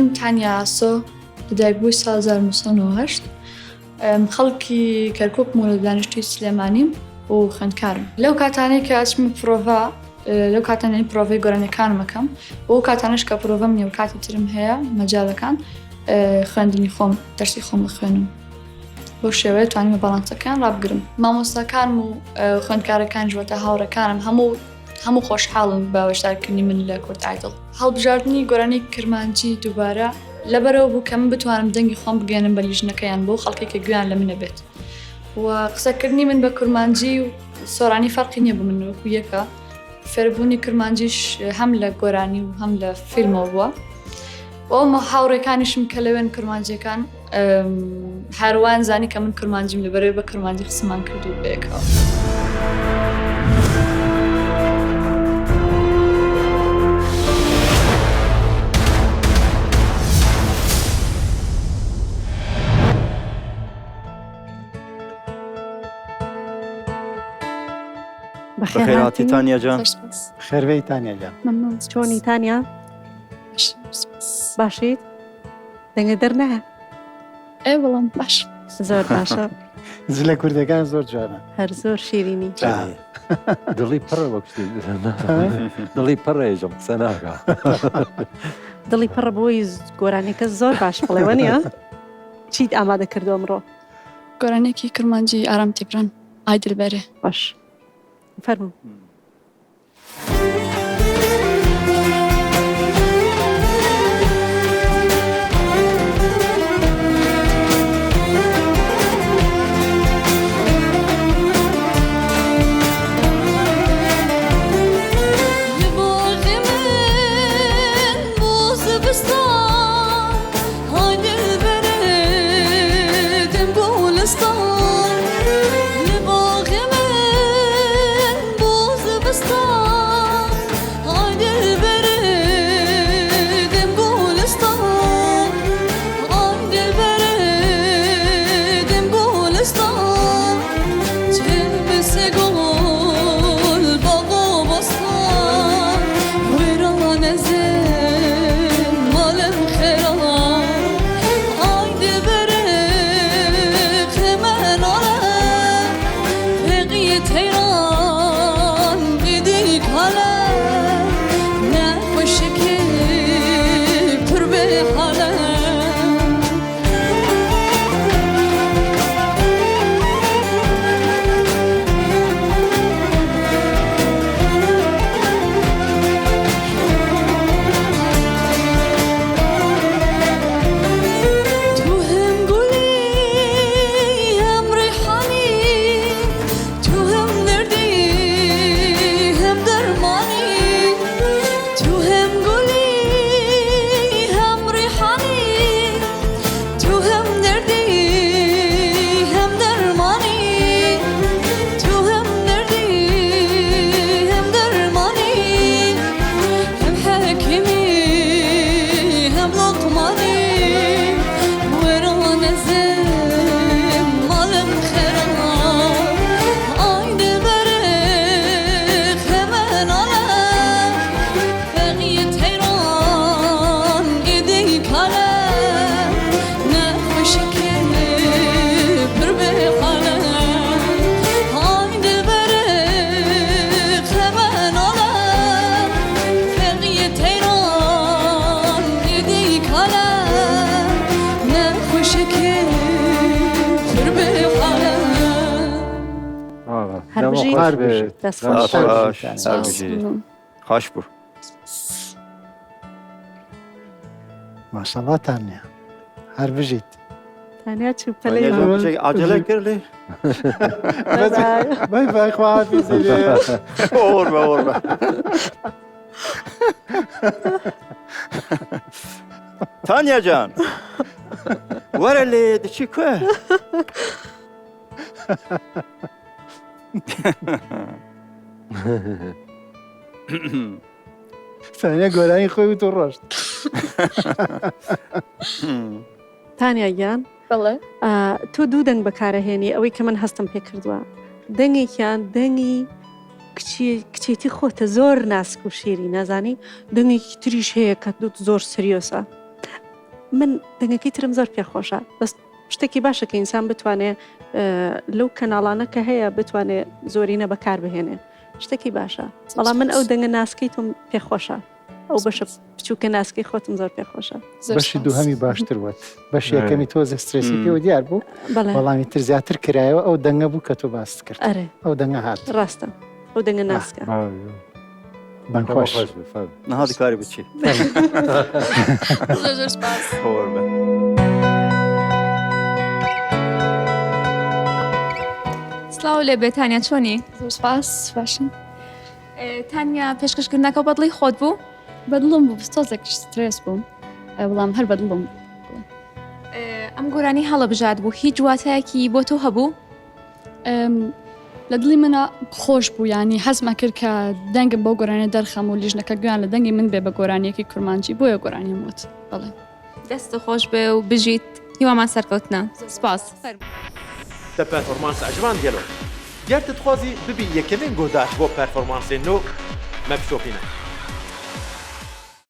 من تانیا ئاسۆ لەدایکبووی ساڵ 1998 خەڵکی کەرکووکم و لە دانیشتووی سلێمانیم و خوێندکارم. لەو کاتانەی کە ئەچمە پرۆڤە لەو کاتانەی پرۆڤەی گۆرانیەکانم ئەکەم و ئەو کاتانەش کە پرۆڤەم نییە و کاتی ترم هەیە مەجالەکان خوێندنی خۆم دەرسی خۆم ئەخوێنم. بەو شێوەیە توانیمە باڵانسەکان ڕابگرم. مامۆستاکانم و خوێندکارەکانیش واتە هاوڕێکانم هەموو هەموو خۆشحاڵن بە بەشدارکردنی من لە کورد ئایدڵ. هەڵبژاردنی گۆرانی کرمانجی دووبارە لەبەرەوە بوو کە من بتوانم دەنگی خۆم بگەیەنم بە لیژنەکەیان بۆ خەڵکی کە گوێیان لە منە بێت و قسەکردنی من بە کورمانجی و سۆرانی فەرقی نییە بۆ من وەکو یەکە فێربوونی کرمانجیش هەم لە گۆرانی و هەم لە فیلمەوە بووە ئەو هاوڕێکانیشم کە لەوێن کرمانجیەکان هەروان زانی کە من کرمانجیم لەبەرەوەی بە کرمانجی قسەمان کردو بەیەکەوە. بەخێرهاتی تانیا جان. خێربێی تانیا جان. چۆنی تانیا؟ باشیت؟ دەنگە دەرنایە؟ ئێ بەڵام باش. زۆر باشە. جلە کوردەکان زۆر جوانە. هەر زۆر شیرینی. دڵی پڕە وەک دڵی پڕە ێژم قسە ناکا. دڵی پڕە بۆی گۆرانیەکە زۆر باش بڵێ وەنیە؟ چیت ئامادە کردو ئەمڕۆ؟ گۆرانیەکی کرمانجی ئارام تیبران ئای دلبەرێ. باش فەرموو. خۆش بوو. ماشەڵا تانیا هەر بژیت. تانیا چوو پەلەی عجلە کرد لێ بای بای خواحافیزی لێ ئۆربە ئۆربە تانیا جان وەرە لێ دچی کوێ تانیا گۆرانی خۆی وت و ڕۆشت. تانیا گیان بەڵێ تۆ دوو دەنگ بەکارەهێنی ئەوەی کە من هەستم پێ کردووە دەنگێکیان دەنگی کچێتی خۆتە زۆر ناسک و شیری نازانی دەنگێکی تریش هەیە کە دوت زۆر سریۆسە. من دەنگەکەی ترم زۆر پێخۆشە بەس شتێکی باشە کە ئینسان بتوانێ لەو کەناڵانە کە هەیە بتوانێ زۆرینە بەکار بهێنێ شتێکی باشە بەڵام من ئەو دەنگە ناسکەی تۆم پێخۆشە ئەو بەشە بچووکە ناسکەی خۆتم زۆر پێخۆشە بەشی دووهەمی باشتر وت بەش یەکەمی تۆزە سترێسی پێوە دیار بوو بەڵامی تر زیاتر کرایەوە ئەو دەنگە بوو کە تۆ باست کرد ئەو دەنگە هات ڕاستە ئەو دەنگە ناسکە دەنگ خۆش نها دکاری بچی زۆر زۆر سپاس. سڵاو لێ بێ تانیا چۆنی؟ زۆر سپاس باشم. تانیا پێشکەشکردنەکە بەدڵی خۆت بوو؟ بەدڵم بوو تۆزێک سترێس بووم بەڵام هەر بەدڵم بوو. ئەم گۆرانی هەڵەبژارد بوو هیچ واتایەکی بۆ تۆ هەبوو؟ لە دڵی منە خۆش بوو ینی حەزمە کرد کە دەنگم بۆ گۆرانیە دەرخەم و لیژنەکە گویان لە دەنگی من بێ بە گۆرانیەکی کورمانجی بۆیە گۆرانیم وت بەڵێ. دەست خۆش بێ و بژیت هیوامان سەرکەوتنە سپاس. Te performans eciband gelo? Ger tu dixwazî bibî yekemîn guhdar ji bo performansên nû, me bişopîne.